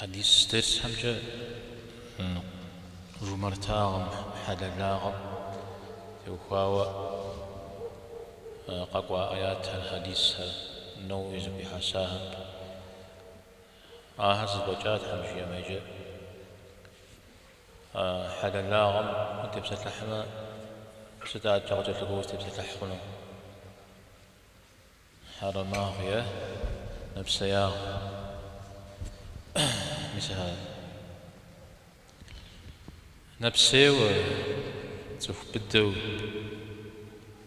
Хьэдис дерсхэмкӏэ жумартагъым, хьэлэлагъым теухуауэ къэкӏуа аятхэр, хьэдисхэр Нэуэуи зэхуихьэсахэр. Ахэр зэфӏэкӏа Тхьэм жиӏэмэ иджы хьэлэлагъым утепсэлъыхьмэ, сыт адэкӏэ къыкӏэлъыкӏуэу узытепсэлъыхь хъуну? Хьэрэмагъ е нэпсеягъ. Мис а нэпсейуэ, цӏыху быдэу,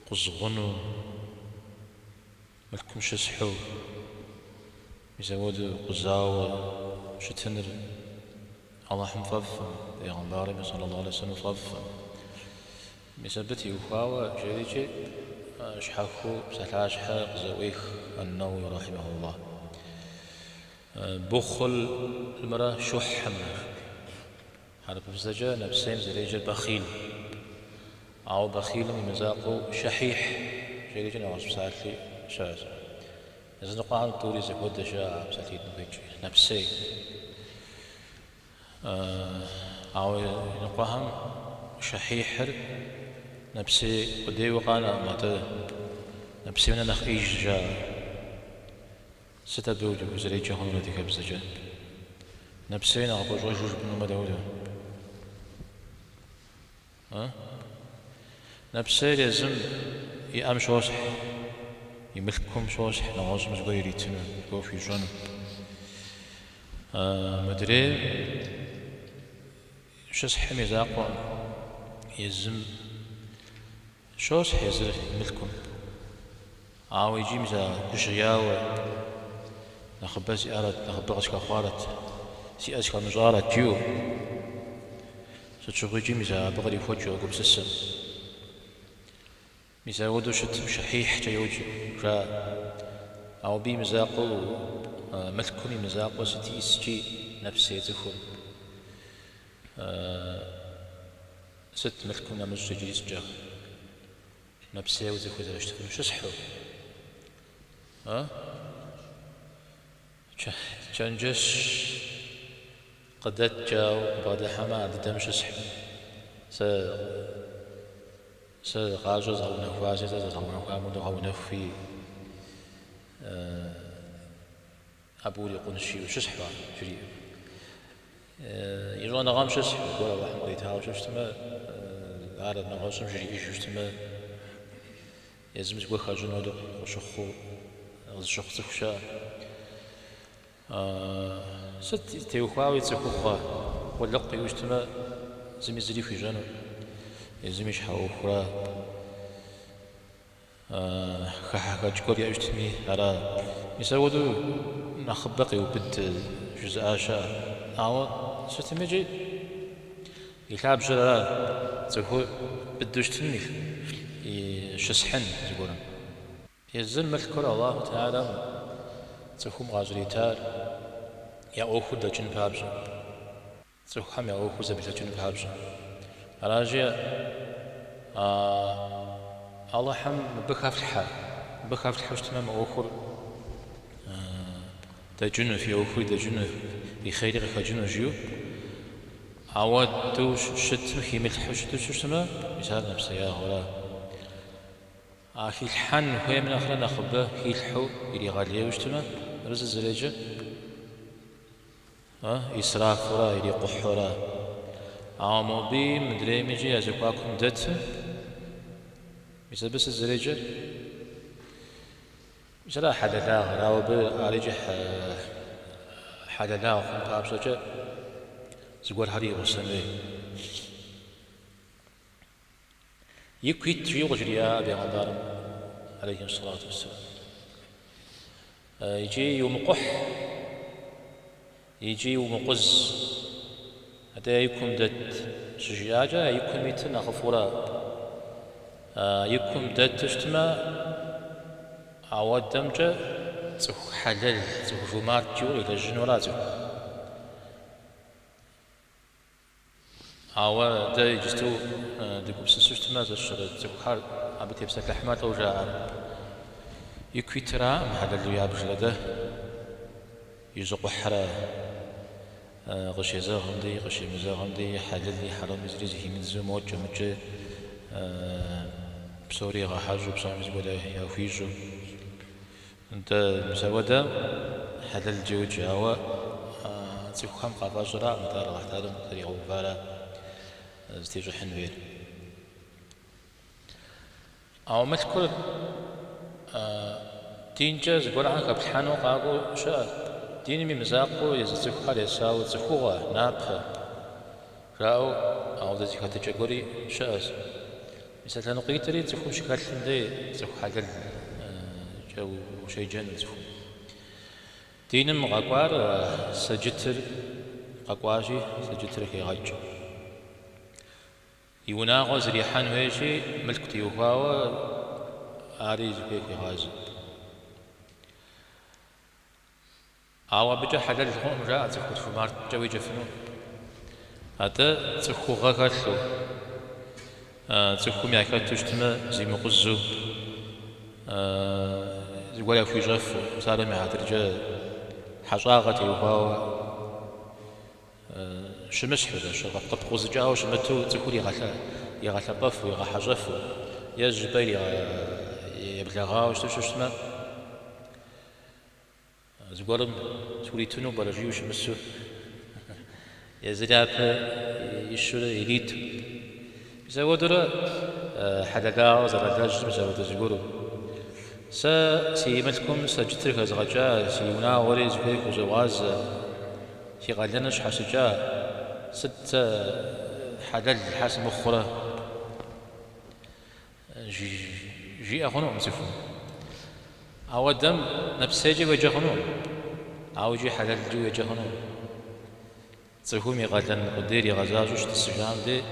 къузгъуну, мылъкум щысхьу, мис апхуэдэу къузауэ щытыныр Алыхьым фӏэфӏкъым, Пейгъэмбарми саллаллаху алейхи вассалам фӏэфӏкъым. Мис абы теухуауэ жерикӏи щхьэхуэу псалъащхьэ къызэӏуех Ан-Нэуэуи рахьимэхуллах. Бухълымрэ шухьымрэ. Хьэрыпыбзэкӏэ нэпсейм зэреджэр бэхъил. Ауэ бэхъилым и мызакъуэу шэхьихь жерикӏи нэгъуэщӏ псалъи щыӏэщ. Языныкъуэхэм тӏури зэхуэдэ жаӏэ а псалъитӏым къикӏ нэпсей. Ауэ иныкъуэхэм шэхьихьыр нэпсей къудейуэ къанэкъым, атӏэ нэпсейм нэ нэхъ ӏеиж жаӏэ. Сыт абы узэреджэ хъунур адыгэбзэкӏэ? Нэпсей нэхъ гуащӏэжу жыпӏэнумэ дауэдэ? Нэпсейр езым иӏэм щосхь, и мылъкум щосхь, нэгъуэщӏым зыгуэр иритыну, зыгуэр хуищӏэну. Мыдрейр щысхьым и закъуэкъым, езым щосхь езыр и мылъкум. Ауэ иджы мис а гужьеяуэ нэхъыбэ сиӏарэт, нэхъыбэ къысхэхъуарэт, сиӏэ схэмыщӏарэт жиӏэу. Сыт щыгъуи икӏи мис абы кърихуэкӏыу а гупсысэм. Мис апхуэдэу щытым шэхьихькӏэ йоджэ, жаӏэ. Ауэ абы и мызакъуэу, мылъкум и мызакъуэу сыт иӏыскӏи нэпсей цӏыхур. Сыт мылъкум нэмыщӏ иджыри сыткӏэ нэпсейуэ цӏыхур зэрыщытыфынур щысхьу? А? Чэнджэщ къыдэт жаӏэу къыбгъэдыхьэмэ, ар дыдэм щысхьу. Сэ сэ гъащӏэр згъэунэхуащи, сэ зэрызгъэунэхуам хуэдэу гъэунэхуи, абы урикъунщ жиӏэу щысхьу ар жриӏэу. И щӏэныгъэм щысхьу, зыгуэр Алыхьым къритауэ щытмэ, ар нэгъуэщӏым жриӏэжу щытмэ, Езым зыгуэр хэщӏын хуэдэу къыщыхъуу, къызыщыхъу цӏыху щыӏэ. Сыт теухуауи цӏыхугъэ къулыкъу иӏэу щытмэ, зыми зыри хуищӏэну, езым и щхьэ ӏуэхура, хыхьэхэкӏ гуэр иӏэу щытми, ара. Мис апхуэдэу нэхъыбэ къеубыд жызыӏа щыӏэ. Ауэ сытмикӏи И лъабжьэр ара, цӏыхур быдэу щытын и щысхьын зыгуэрым. Езыр мылъкур Аллаху Тэхьэлам цӏыхум къащӏритар я ӏуэхур дэкӏын папщӏэ, цӏыхухэм я ӏуэхур зэблэкӏын папщӏэ. Аращи, Алыхьым мыбы хэфлъхьэ, мыбы хэфлъхьэу щытмэ мы ӏуэхур дэкӏыну, фи ӏуэхури дэкӏыну, фи хъейри къыхэкӏыну жиӏэу. Ауэдэу щытым химылъхьэу щыту щытмэ, мис ар нэпсеягъэра. А хилъхьэн хуейм нэхърэ нэхъыбэ хилъхьэу иригъэлейуэ щытмэ, абы сыт зэреджэр? Исрафура, ирикъухьура. Ауэ мобыи мыдреймикӏи я зэхуакум дэтым, мис абы сыт зэреджэр? Мис ара хьэлэлагъыр, ауэ абы ар икӏи хьэлэлагъ хъун папщӏэкӏэ зыгуэрхэри игъусэн хуей. Ику ит жиӏэу къыжриӏа бегъымбарым, алейхи сэлату уэсселам. Икӏи иумыкъухь, икӏи иумыкъуз, атӏэ и кум дэт щыжиӏакӏэ, и кум итыр нэхъыфӏура? И кум дэту щытмэ, ауэдэмкӏэ цӏыху хьэлэл, цӏыху жумарт жиӏэу къилэжьынура цӏыху? Ауэ дэ иджысту дыгупсысу щытмэ, зэщэрэ цӏыхухэр абы тепсэлъыхьмэ лӏо жаӏэр. Ику итыраӏым хьэлэлу ябжыр, атӏэ ищӏыкъухьра. Къыщезэгъым дей, къыщемызэгъым дей, хьэлэли хьэрэми зыри зыхимыдзу, мокӏэ мыкӏэ псори игъэхьэщӏэу, псоми зыгуэр яхуищӏу. Нтӏэ, мис ауэдэ хьэлэлкӏэ уеджэ, ауэ цӏыхухэм къафӏэщӏыраӏым, атӏэ ар Алыхь Тэхьэлам зэригъэувара зытещӏыхьын хуейр. Ауэ мылъкур динкӏэ зыгуэрхэр хэплъхьэну къакӏуэу щыӏэт. Диным и мызакъуэу езы цӏыхухэр есауэ цӏыхугъэ, напэ жаӏэу ауэдэ зэхэтыкӏэ гуэри щыӏэщ. Мис а лъэныкъуитӏри цӏыхум щыхэлъым дей цӏыху хьэлэлкӏэ ущеджэну цӏыхум. Диным къэкӏуар сэджытыр къэкӏуащи, сэджытыр хегъэкӏ. И унагъуэ зэрихьэн хуейщи, мылъку теухуауэ ари зыхуей хуегъазэ. Ауэ абыкӏэ хьэлэл хъукъым, жаӏэ цӏыхур, жумарткӏэ уеджэфыну. Атӏэ цӏыхугъэ хэлъу, цӏыхум яхэту щытмэ, зимыкъузу, зыгуэр яхуищӏэфу, псалъэм и хьэтыркӏэ хьэщӏагъэ теухуауэ, Щымысхьу, къыпкъузыкӏауэ щымыту цӏыхур игъэлъэпӏэфу, игъэхьэщӏэфу, е зыщӏыпӏэ еблэгъауэ щыту щытмэ, зыгуэрым схуритыну пӏэрэ жиӏэу щымысу, езыр япэ ищурэ ириту. Мис апхуэдэурэ хьэлэлагъэ зэралэжьым мис апхуэдэ зыгуэру. Сэ си мылъкум сэджытыр хэзгъэкӏа, си унагъуэри зыхуей хузогъазэ, си къалэныр щхьэщыкӏа, сыт сэ хьэлэл щхьэ сымыхъурэ? Жиӏэ хъунукъым цӏыхум. Ауэдэм нэпсейкӏи уеджэ хъунукъым, ауэ икӏи хьэлэлкӏи уеджэ хъунукъым. Цӏыхум и къалэн къудейр игъэзащӏэу щытӏысыжам дей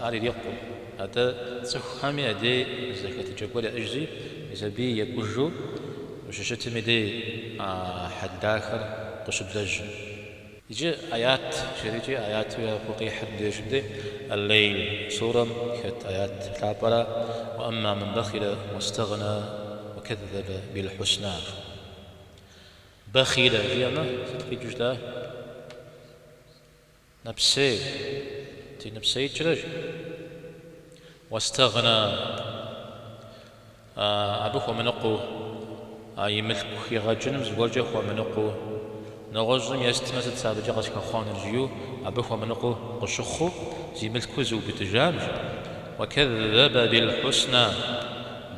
ар ирикъу. Атӏэ цӏыхухэми я дей зэхэтыкӏэ гуэр яӏэжщи, мис абы екӏужу ущыщытым и дей а хьэл дахэр къыщыблэжьыр. Иджы аят жерикӏи аяту япэу къихьыр мыбдежым дей Аль-Лейл сурэм хэт аят лъапӏэра, Уэ амма мэн бэхъилэ уэстэгъна уэ кэззэбэ бил-хьусна. Бэхъилэ жиӏэмэ, сыт къикӏыу щыта? Нэпсей, тенэпсеикӏрэ жи. Уэстэгъна абы хуэмыныкъуэу, а и мылъку хигъэкӏыным зыгуэркӏэ хуэмыныкъуэу, нэгъуэщӏым естмэ сыт сэ абыкӏэ къысхэхъуэнур жиӏэу, абы хуэмыныкъуэу къыщыхъуу зи мылъкур зыубыдыжам жи. Уэкэззэбэ бил-хьусна,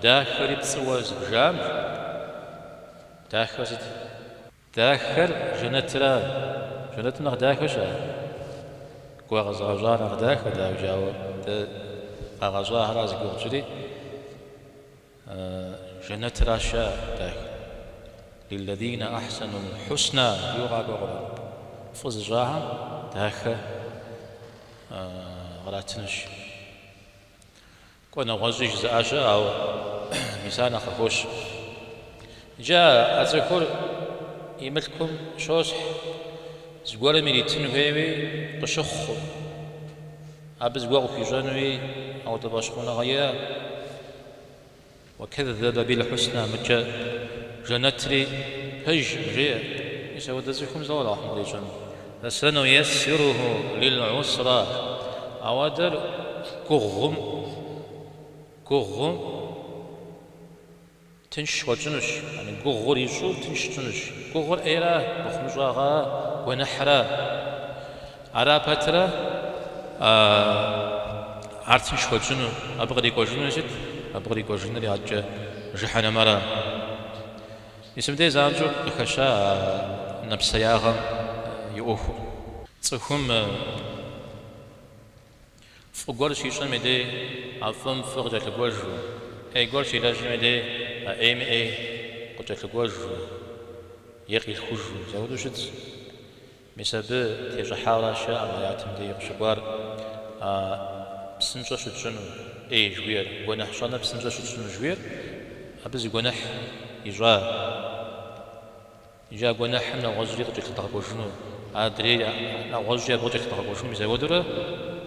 дахэри пцӏыуэ зыбжам жи. Дахэр сыт? Дахэр жэнэтра? Жэнэтым нэхъ дахэ щыӏэ? Кӏуэ къэзыгъэщӏар нэхъ дахэ, дауикӏ, ауэ дэ къагъэщӏахэра зи гугъу тщӏыри, жэнэтра щыӏэ дахэ. Лиллэзинэ ахьсэнул хьусна жиӏэу къакӏуэ Къурӏэн. Фӏы зыщӏахэм дахэ къратынущ. Кӏуэ нэгъуэщӏи жызыӏа щыӏэ, ауэ мис ар нэхъ къыхощ. Иджы а цӏыхур и мылъкум щосхь, зыгуэрым иритын хуейуи къыщыхъу, абы зыгуэр къыхуищӏэнуи ауэдэ фӏэщхъуныгъэ иӏэ. Уэкэззэбэ бил-хьусна мыкӏэ жэнэтри пэжкъым, жеӏэ. Мис ауэдэ цӏыхум слӏо Алыхьым кърищӏэнур. Фэсэнуессируху лил-гьусра. Ауэдэр гугъум, гугъум тынш хуэтщӏынущ, яни гугъур ищӏу тынш тщӏынущ. Гугъур ӏейра, мыхъумыщӏагъа, гуэныхьра? Ара пэтрэ ар тынш хуэтщӏыну, абы кърикӏуэжынур сыт? Абы кърикӏуэжынур адэкӏэ жыхьэнэмэра? Мис мыбдеж занщӏэу къыхэща а нэпсеягъэм и ӏуэхур. Цӏыхум фӏы гуэр щищӏэм и дей а фӏым фӏы къыкӏэлъыкӏуэжу, ӏей гуэр щилэжьым и дей а ӏейми ӏей къыкӏэлъыкӏуэжу е къилъхужу, мис апхуэдэу щытщ. Мис абы тещӏыхьауэращ жаӏэ мы аятым дей къыщыкӏуар а псынщӏэ щытщӏыну ӏей жыхуиӏэр, гуэныхь щӏэныр псынщӏэ щытщӏыну жыхуиӏэр, абы зы гуэныхь ищӏа. Иджы а гуэныхьым нэгъуэщӏри къыкӏэлъыдгъэкӏуэжыну, адрей нэгъуэщӏри абы къыкӏэлъыдгъэкӏуэжыну, мис апхуэдэурэ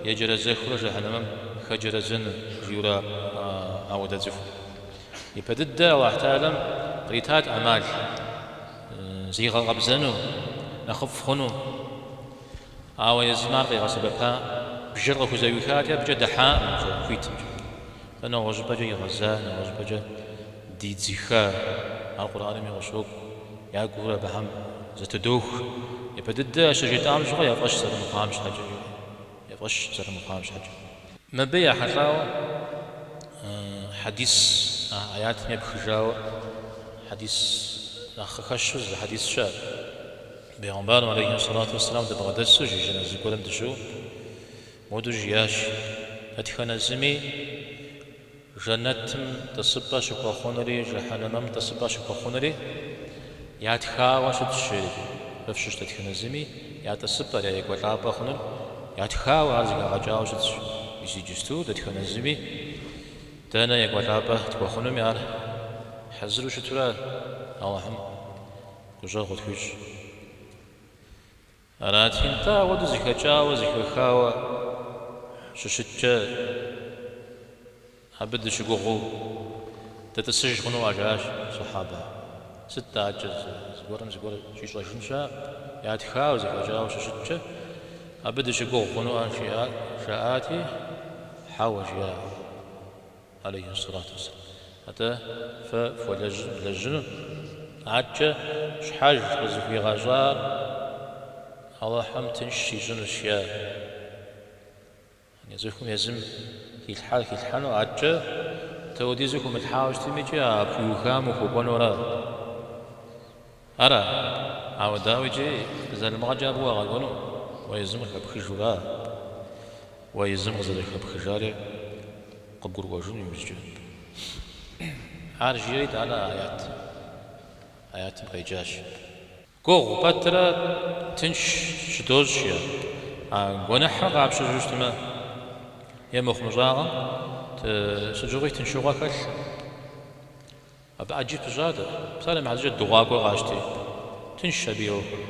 еджэрэзэхыурэ жыхьэнэмэм хэджэрэзэну жиӏэурэ ауэдэ цӏыхур. Ипэ дыдэ Алыхь Тэхьэлам къритат ӏэмал. Зигъэкъэбзэну, нэхъыфӏ хъуну. Ауэ езым ар къигъэсэбэпа бжэр къыхузэӏуихати, абыкӏэ дыхьакъым бжэ хуитымкӏэ. Атӏэ нэгъуэщӏыпӏэкӏэ игъэза, нэгъуэщӏыпӏэкӏэ дидзыха. Ар Къурӏэнми къыщокӏуэ. Я гур абыхэм зэтыдоху. Япэ дыдэ щыжетӏам щыгъуэ я фӏэщ зэрымыхъуам щхьэкӏэ, я фӏэщ зэрымыхъуам щхьэкӏэ. Мыбы ехьэлӏауэ хьэдис а аятым епхыжауэ хьэдис нэхъ къыхэщу зы хьэдис щыӏэ. Бегъымбарым алейхи сэлату уэсселам дыбгъэдэсу жи жэназы гуэрым дыщыӏэу моду жиӏащ, Дэтхэнэ зыми жэнэтым тӏысыпӏэ щыхуэхъунури, жыхьэнэмэм тӏысыпӏэ щыхуэхъунури ятхауэ щытщ, жери. Фэ фщыщ дэтхэнэ зыми я тӏысыпӏэр, я екӏуэлӏапӏэ хъунур ятхауэ, ар зэхагъэкӏауэ щытщ. Мис иджысту дэтхэнэ зыми дэнэ екӏуэлӏапӏэ тхуэхъунуми ар хьэзыру щытурэ Алыхьым гущӏэгъу къытхуищӏ. Арати, нтӏэ, ауэдэу зэхэкӏауэ, зэхэхауэ щыщыткӏэ, абы дыщыгугъыу дытӏысыж хъунуӏэ, жаӏащ сахьабэ. Сыт адэкӏэ зыгуэрым зыгуэр щӏищӏэжын щыӏэ, ятхауэ, зэхэкӏауэ щыщыткӏэ, абы дыщыгугъ хъунуӏэ, жаӏати, хьэуэ, жиӏа. Алейхи сэлату уэсселам. Атӏэ фэ фхуэлэжьыну адэкӏэ щхьэж къызыхуигъэщӏар Алыхьым тынш ищӏынущ, жиӏа. Цӏыхум езым хилъхьар хилъхьэну, адэкӏэ дауэдизу хыумылъхьауэ щытмикӏи а пхуиухам ухуэкӏуэну ара? Ара? Ауэ дауикӏи залымыгъэкӏэ абы уагъэкӏуэну, уэ езым къыхэпхыжура? Уэ езым къызэрыхэпхыжари къыбгурыӏуэжыну иужькӏэ. Ар жиӏэри итӏанэ аят, аятым къеджащ. Гугъу пэтрэ тынш щыдощӏ, жиӏэ. А гуэныхьыр къапщтэжу щытмэ, е мыхъумыщӏагъэм сыт щыгъуи тыншыгъуэ хэлъ. Абы ӏэджи пыщӏат. Псалъэм и хьэтыркӏэ дыгъуакӏуэ къащти, тыншщ абы и ӏуэхур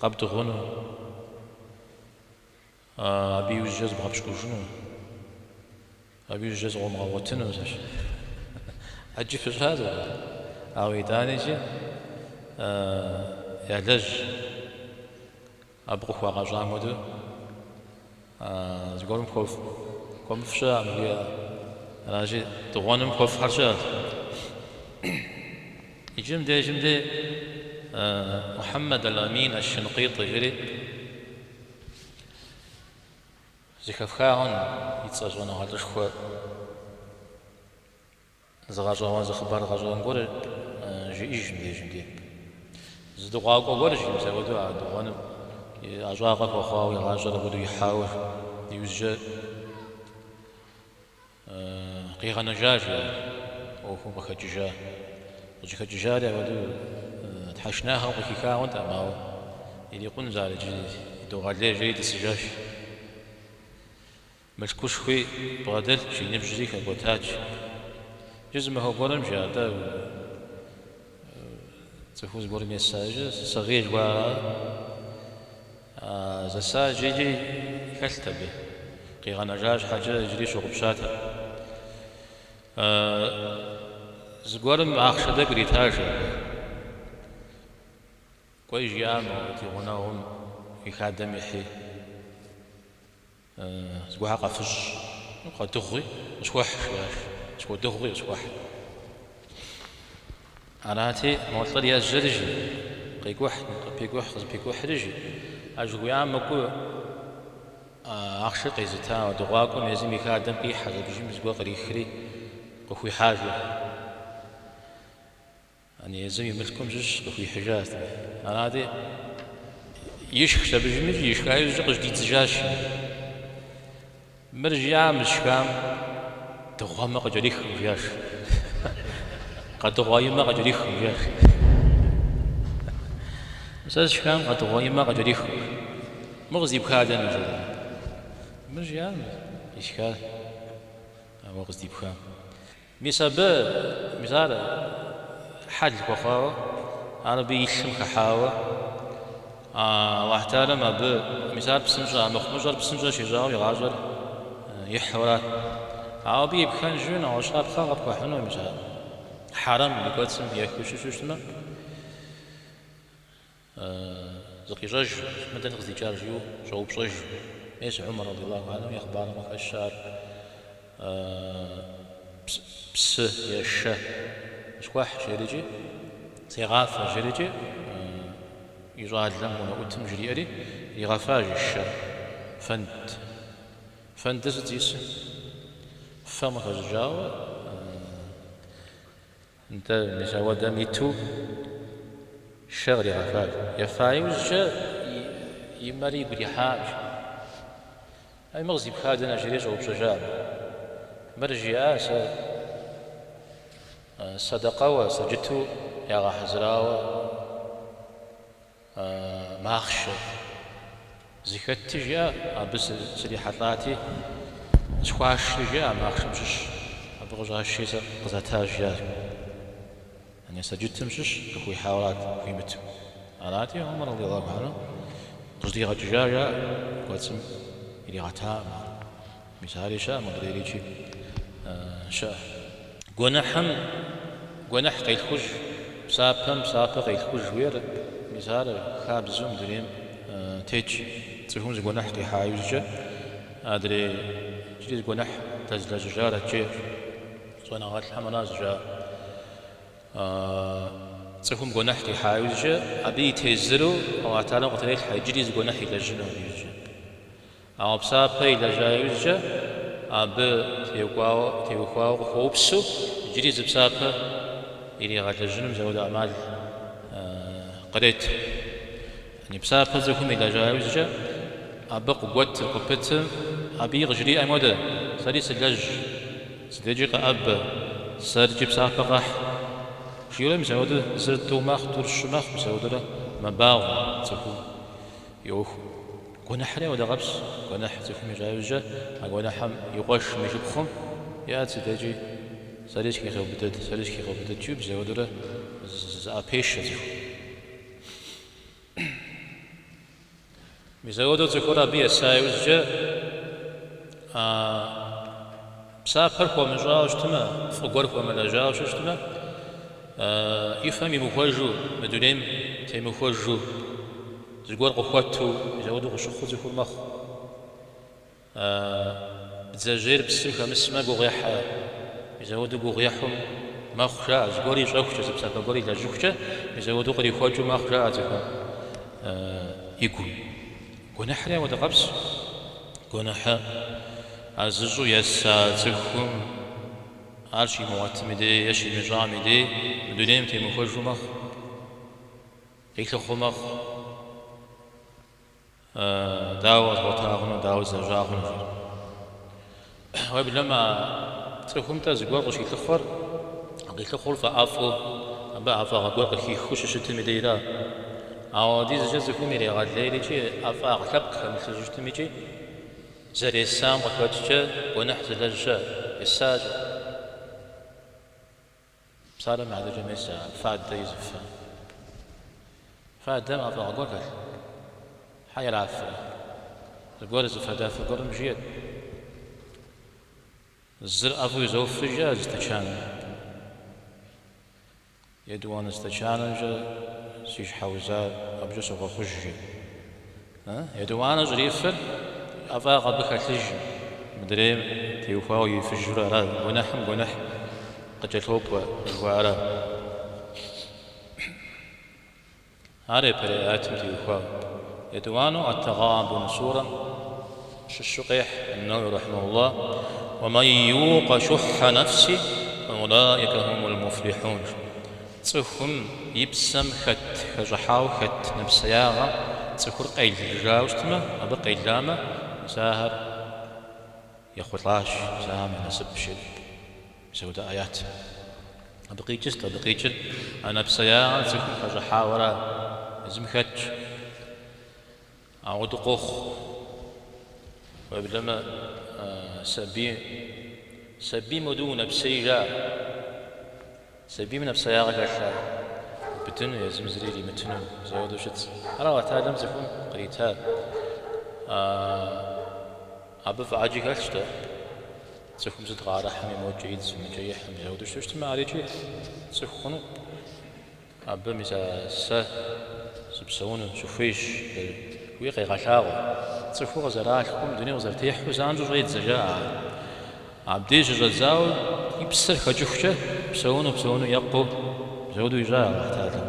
къэбдыгъуну. Абы иужькӏэ зыбгъэпщкӏужыну, абы иужькӏэ зыкъыумыгъэгъуэтыну, мис ащ. ӏэджи пыщӏат абы. Ауэ итӏанэкӏи ялэжь абы къыхуагъэщӏам хуэдэу зыгуэрым хуэфӏ, хуэмыфӏ щыӏэкъым жиӏэ. Аращи, дыгъуэным хуэфӏхэр щыӏэщ. Иджы мыбдежым де Мухьэммэд аль-Амин аш-Шынкъитӏи жери Зэхэфха хъун и цӏэ щӏэныгъэлӏышхуэ зы гъэщӏэгъуэн, зы хъыбар гъэщӏэгъуэн гуэр жиӏэж мыбдежым де. Зы дыгъуакӏуэ гуэр жи, мис апхуэдэу а дыгъуэным и ӏэщӏагъэ хуэхъуауэ, и гъащӏэр апхуэдэу ихьауэ, иужькӏэ Къигъэнэжа жи ар, ӏуэхум къыхэкӏыжа. Къыщӏыхэкӏыжари апхуэдэу тхьэшынагъэм къыхиха хъунтэкъым, ауэ ирикъунщ ар иджы идогъэлей жери тӏысыжащ. Мылъкушхуи бгъэдэлът, и ныбжьри хэкӏуэтат. Иджы зы махуэ гуэрым жи, атӏэ цӏыхур зыгуэрым есажэ, сэгъей жыхуаӏэр зэса иджыри хэлът абы, къигъэнэжа щхьэкӏэ иджыри щыгъупщатэкъым. Зыгуэрым ахъшэ тӏэкӏу иритащ абы. Кӏуэи жиӏа мо ди гъунэгъум и хадэм ихьи. Зыгуэрхэр къэфыщӏ, къэдыгъуи, къысхуэхь, жиӏащ. Къысхуэдыгъуи, къысхуэхь. Арати, мо лӏыр ежьэри, жи, къикӏухь, къыпикӏухь, къызэпикӏухьри, жи, а жыхуиӏам мыкӏуэу ахъшэр къезыта дыгъуакӏуэм езым и хадэм къихьэщ, абыжым зыгуэр кърихри къыхуихьа, жи. Ани езым и мылъкум щыщ къыхуихьыжащ. Арати, ишхщ абыжым икӏи ишха иужькӏэ къыжьэдидзыжащ. Мыр жиӏа мы сшхам дыгъуэмэ къыкӏэрихкъым, жиӏащ. Къэдыгъуа и мэ къыкӏэрихкъым, жиӏащ. Сэ сшхам къэдыгъуа и мэ къыкӏэрихкъым. Мыр къыздипха дэнэ, жиӏащ. Мыр жиӏам исхар, ауэ къыздипхам. Мис абы, мис ар хьэл хуэхъуауэ, ар абы и лъым хыхьауэ, Аллахь Тэхьэлам абы, мис ар псынщӏэ, а мыхъумыщӏэр псынщӏэ щищӏауэ и гъащӏэр ихьурат. Ауэ абы и пхэнжу нэгъуэщӏ щапхъэ къыпхуэхьыну, мис ар хьэрэм и кӏуэцӏым ехыу щыщу щытмэ. Зыкъищӏэжу, мыр дэнэ къыздикӏар жиӏэу щӏэупщӏэжу. Мес Умар радиаллаху анху и хъыбарым къыхэщ ар псы е шэ къысхуэхь жерикӏи, сегъафэ жерикӏи и щӏалэм унэӏутым жриӏэри, иригъэфа жи шэр, фэнд. Фэндыр сыт зиӏысыр? Фэм къыхэщӏыкӏауэ, нтӏэ, мис ауэдэм иту шэ къригъэфащ. Ефа иужькӏэ и мэри игу ирихьащ. Ай, мыр къыздипхар дэнэ жери щӏэупщӏэжа. Мыр жиӏа сэ сэдэкъэуэ, сэджыту ягъэхьэзырауэ махъшэ зыхэтти, жиӏа, абы срихьэлӏати, схуашри, жиӏа, махъшэм щыщ, абы къыщӏашри сэ къызатащ, жиӏащ. Яни сэджытым щыщ къыхуихьауэрат хуимыту. Арати, Умар радиаллаху анху къыщӏыдигъэкӏыжа, жаӏэ, кӏуэцӏым иригъэтакъым ар. Мис ари щыӏэ, модрейрикӏи щыӏэ. Гуэныхьым гуэныхь къелъхуж, псапэм псапэ къелъхуж жиӏэр, мис ар хабзэу мы дунейм тетщ. Цӏыхум зы гуэныхь къихьа иужькӏэ, адрей иджыри зы гуэныхь дэзылэжьыжар жеӏэ. Щӏэныгъэлӏхэм аращ жаӏэр. Цӏыхум гуэныхь къихьа иужькӏэ, абы и тезыру Аллахь Тэхьэлам къытрелъхьэ иджыри зы гуэныхь илэжьыну абы иужькӏэ. Ауэ псапэ илэжьа иужькӏэ, абы теухуауэ къыхуэупсу иджыри зы псапэ иригъэлэжьыну мис апхуэдэ ӏэмал кърет. Яни псапэ цӏыхум илэжьа иужькӏэ, абы къыгуэтыр, къыпытым, абыи къыжриӏэм хуэдэ, сэри сылэжь, си дежкӏи къэӏэбэ, сэркӏи псапэ къэхь. Жиӏэурэ мис апхуэдэу зыр тӏу мэхъу, тӏур щы мэхъу, мис апхуэдэурэ мэбагъуэ цӏыхум и ӏуэху. Гуэныхьри апхуэдэ къабзэщ, гуэныхь цӏыхум ищӏа иужькӏэ, а гуэныхьым и къуэшым, и шыпхъум иӏэт си дежкӏи сэри сыхегъэубыдэт, сэри сыхегъэубыдэт, жиӏэу мис апхуэдэурэ зыӏэпешэ цӏыхум. Мис апхуэдэу цӏыхур абы еса иужькӏэ, а псапэр хуэмыщӏауэ щытмэ, фӏы гуэр хуэмылэжьауэ щытмэ, и фэм имыхуэжу, мы дунейм темыхуэжу, зыгуэр къыхуэту, мис апхуэдэу къыщыхъуу цӏыхур мэхъу. Бдзэжьейр псым хэмысмэ гугъу ехьэ, мис апхуэдэу гугъу ехьу мэхъу, жаӏэ. Зыгуэр ищӏэхукӏэ, зы псапэ гуэр илэжьыхукӏэ, мис апхуэдэу кърихуэкӏыу мэхъу, жаӏэ цӏыхум и гум. Гуэныхьри апхуэдэ къабзэщ. Гуэныхьыр а зыщӏу еса цӏыхум ар щимыгъуэтым и дей е щимыщӏам и дей мы дунейм темыхуэжу мэхъу, къилъыхъуэу мэхъу. Дауэ къэзгъуэта хъуну, дауэ злэжьа хъуну, жиӏэу. Уеблэмэ, цӏыхум-тӏэ зыгуэр къыщилъыхъуэр, къилъыхъуэр фӏэӏэфӏу, абы ӏэфӏагъэ гуэр къыхихыу щыщытым и дейра. Ауэ апхуэдизкӏэ цӏыхум ирегъэлейр икӏи ӏэфӏагъ лъэпкъ хэмылъыжу щытым икӏи зэресам къыхэкӏкӏэ гуэныхь зылэжь щыӏэ, есакӏэ. Псалъэм и хьэтыркӏэ мес а фадэ езыфэ. Фадэм ӏэфӏагъ гуэр хэлъ? Хьэ ирафрэ? Зыгуэр зы фадафэ гуэрым жиӏэт. Зыр ӏэфӏу изофри жиӏэ зы стэчаным. Етӏуанэ стэчанымкӏэ си щхьэ узар абыкӏэ согъэхъуж, жи. Етӏуанэ щӏрифыр ӏэфӏагъ абы хэлъыжым, мыдрейм теухуауэ ифыжурэ ара, гуэныхьым гуэныхь къыкӏэлъокӏуэ жыхуаӏэра. Ар япэрей аятым теухуауэ. Етӏуанэу Ат-Тэгъабун сурэм щыщу къехь Ан-Нэуи рахьимэхуллах, Уэ мэн юкъэ шухьэ нэфси, фэулаикэ хумул муфлихьун. Цӏыхум и псэм хэт, хэщӏыхьауэ хэт нэпсеягъэм цӏыхур къелыжауэ щытмэ, абы къеламэ, мис ахэр ехъулӏащ, мис ахэм я насыпщ, мис апхуэдэ аят. Абы къикӏыр сыт? Абы къикӏыр а нэпсеягъэр цӏыхум хэщӏыхьауэ ара, езым хэтщ. Ауэдэу къохъу. Уеблэмэ, сабий, сабийм хуэдэу унэпсей жаӏэ. Сабийм нэпсеягъэ хэлъ ар убыдыну, езым зыри иримытыну, мис ауэдэу щытщ. Ар Алыхь Тэхьэлам цӏыхум кърита. Абы фӏы ӏэджи хэлъщ-тӏэ. Цӏыхум сыт къыӏэрыхьэми, мокӏэ идз, мыкӏэ ихь, мис ауэдэу щыту щытмэ, ар икӏи цӏыху хъуну. Абы мис а сэ Сыпсэуну сыхуейщ, жиӏэу къегъэлъагъуэ. Цӏыхур къызэралъхум, дунейм къызэрытехьэу занщӏэу щӏедзэ, жаӏэ. Абдеж щыщӏэдзауэ и псэр хэкӏыхукӏэ псэуну, псэуну екъуу апхуэдэу ищӏа Алыхь Тэхьэлам.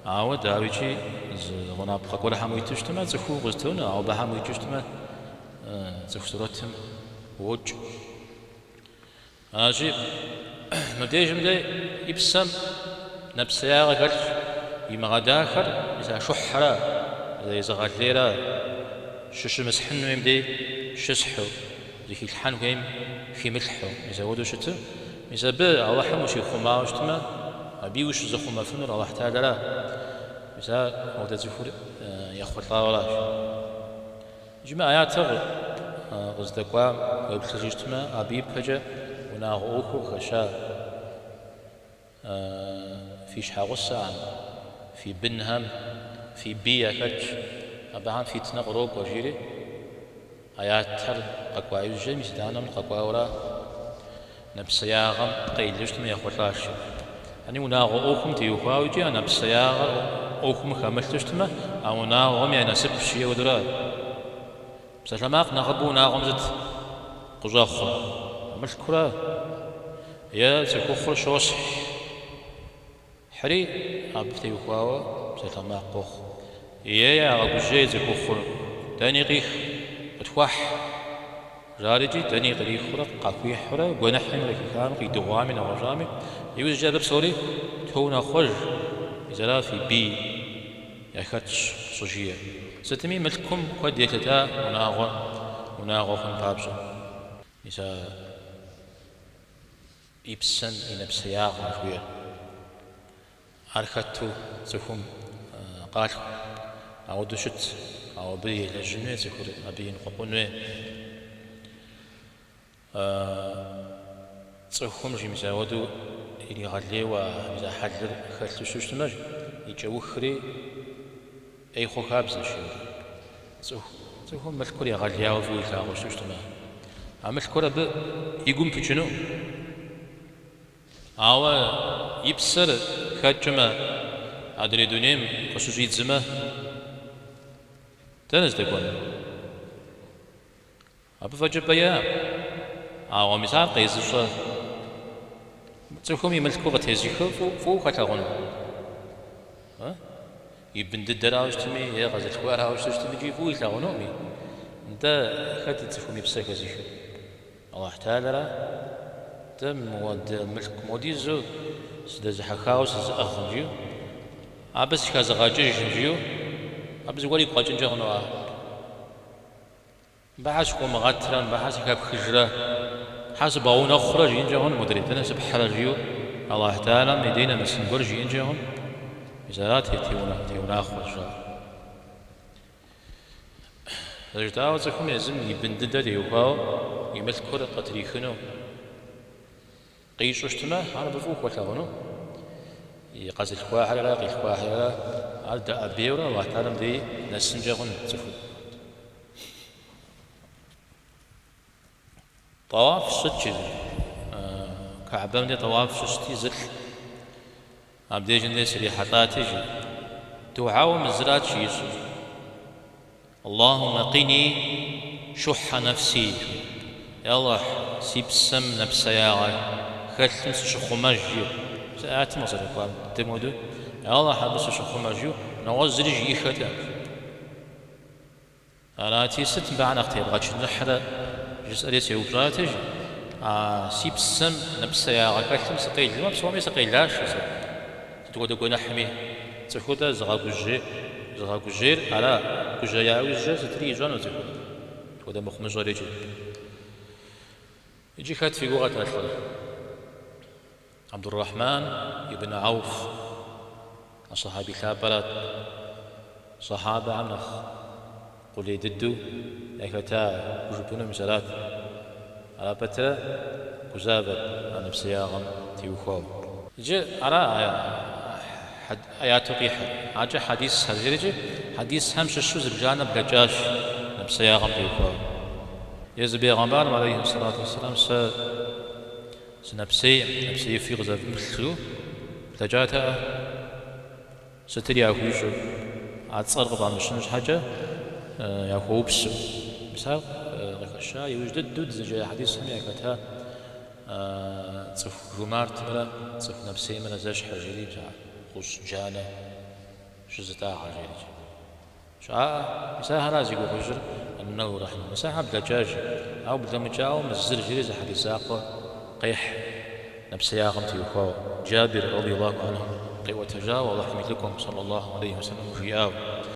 Ауэ, дауикӏи, зы гъунапкъэ гуэрхэм уиту щытмэ, цӏыхуу укъызэтонэ, ауэ абыхэм уикӏыу щытмэ, цӏыху сурэтым уокӏ. Аращи, мыбдежым дэ и псэм нэпсеягъэ хэлъщ, имыгъэдахэр мис а шухьра, езыгъэлейра, щыщымысхьын хуейм дей щысхьу, зыхилъхьэн хуейм химылъхьэу, мис апхуэдэу щыту. Мис абы Алыхьым ущихъумауэ щытмэ, абыи ущызыхъумэфынур Алыхь Тэхьэлара. Мис ар апхуэдэ цӏыхур ехъулӏауэращ. Иджы мы аятыр къыздэкӏуам уеплъыжу щытмэ, абы ипэкӏэ унагъуэ ӏуэхур къыхэща фи щхьэгъусэхэм, фи бынхэм, фи бий яхэтщ, абыхэм фитнэ кърокӏуэ, жиӏэри аятхэр къэкӏуа иужькӏэ, мис итӏанэ мыр къэкӏуауэра Нэпсеягъэм къелу щытмэ ехъулӏащ. Яни унагъуэ ӏуэхум теухуауэ икӏи а нэпсеягъэр ӏуэхум хэмылъу щытмэ, а унагъуэм я насыпщ жиӏэ хуэдэура. Псалъэмакъ нэхъыбэу унагъуэм сыт къыщӏэхъур? Мылъкура? Е цӏыхухъур щосхь? Хьри абы теухуауэ псалъэмакъ къохъу. Е ягъэгужьей цӏыхухъур, дэни къих, къытхуэхь, жарикӏи дэни кърихыурэ къахуихьурэ гуэныхьым къыхихами, къидыгъуами, нэгъуэщӏами, иужькӏэ абы псори тоунэхъуэж, мис ара фи бий яхэтщ щӏыжиӏэр. Сытми мылъкум куэд елъыта унагъуэ, унагъуэ хъун папщӏэ. Мис а И псэм и нэпсеягъэ жыхуиӏэр. Ар хэту цӏыхум къалъху. Ауэдэу щыт, ауэ абы елэжьын хуей цӏыхур, абы еныкъуэкъун хуей. Цӏыхум жи мис ауэдэу иригъэлейуэ мис а хьэлыр хэлъу щытмэ, и кӏэухри ӏей хъу хабзэщ. Цӏыху, цӏыхум мылъкур егъэлеяуэ фӏыуэ илъагъуу щытмэ, а мылъкур абы и гум пыкӏыну. Ауэ и псэр хэкӏмэ, адрей дунейм къыщыщӏидзмэ, дэнэ здэкӏуэнур? Абы фӏэкӏыпӏэ иӏэкъым. Ауэ мис ар къезыщӏэ цӏыхум и мылъкур къытезыхыр фӏыуэ хуэлъагъуну? И бын дыдэрауэ щытми, е къэзылъхуарауэ щытми, икӏи фӏыуэ илъагъунукъыми. Нтӏэ, хэт и цӏыхум и псэ хэзыхыр? Алыхь Тэхьэлара? Нтӏэ, мыуэдэ мылъку модизу сыдэзыхьэхауэ сызыӏыгъым, жиӏэу, абы сыхэзыгъэкӏыжым, жиӏэу, абы зыгуэр игу къэкӏынкӏэ хъуну ара? Мыбы хьэ сыхомыгъэтрэ, мыбы хьэ сыхэпхыжрэ, хьэ сыбгъэунэхъурэ жиӏэнкӏэ хъун, модрей дэнэ сыпхьрэ жиӏэу Алыхь Тэхьэлам и дей нэмысын гуэр жиӏэнкӏэ хъун, мис арат теунахъуэ щӏыжаӏэр. Зэрыжытӏауэ, цӏыхум езым и бын дыдэ теухуауэ и мылъкур къытрихыну Къищӏу щытмэ, ар абы фӏыуэ хуэлъагъуну, и къэзылъхуахэрэ къилъхуахэрэ ар дэӏэбейуэрэ Алыхь Тэхьэлам дей нэсынкӏэ хъун цӏыхур. Тӏэуаф сщӏыт, жи, Кэхьбэм дей тӏэуаф щысщӏти зылӏ абдежым дей срихьэлӏати, жи, дугьэуэ мы зырат жи ищӏыр. Аллахуммэ къини шухьэ нэфси, Я Алыхь, си псэм нэпсеягъэ хэлъым сыщыхъумэж, жиӏэу. Мис аятым къызэрыкӏуам дыдэм хуэдэу, Я Алыхь, абы сыщыхъумэж, жиӏэу, нэгъуэщӏ зыри жиӏэххэтэкъым. Арати, сыт мыбы нэхъ тебгъэчыныхьрэ, жысӏэри сеупщӏати, жи, а си псэм нэпсеягъэ хэлъым сыкъелмэ, псоми сыкъелащ, жысӏэ. Сыт хуэдэ гуэныхьми, цӏыхур-тӏэ зыгъэгужьей, зыгъэгужьейр ара, гужьея иужькӏэ сытри ищӏэну цӏыхур, сыт хуэдэ мыхъумыщӏэр икӏи. Иджы хэт фи гугъэт а лӏыр? Абдуррахьман ибн Ауф, а сэхьаби лъапӏэрат. Сэхьабэхэм нэхъ къулей дыдэу яхэта хужыпӏэну мис арат. Ара пэтрэ гузавэт а нэпсеягъэм теухуауэ. Иджы ара аяту къихьыр. Адэкӏэ хьэдисхэр жиӏэрикӏи, хьэдисхэм щыщу зыбжанэ блэкӏащ нэпсеягъэм теухуауэ. Езы бегъымбарым, алейхи сэлату уэсселам, сэ сынэпсейкъым, нэпсеифи къызэвмыплъ жиӏэу блэкӏатэкъэ? Сытыр яхуищӏу? А цӏэр къыфӏамыщын щхьэкӏэ яхуэупсу. Мис ар къыхэща иужь дыдэу дызэджа хьэдисхэми яхэта цӏыху жумартымрэ цӏыху нэпсеймрэ зэщхьыр жери, мис а гъущӏ джанэ щызытӏагъэр жерикӏ. Щыӏаӏэ, мис ахэра зи гугъу ищӏыр Ан-Нэуэуи рэхьимэхуллах. Мис ахэр блэкӏащ, ауэ блэмыкӏауэ мы зыр жери зы хьэдис закъуэ къехь нэпсеягъэм теухуауэ. Джабир, радиаллаху анху, къиӏуэтэжауэ Алыхьым и лӏыкӏуэм, саллаллаху алейхи уэсэлэм, жиӏауэ.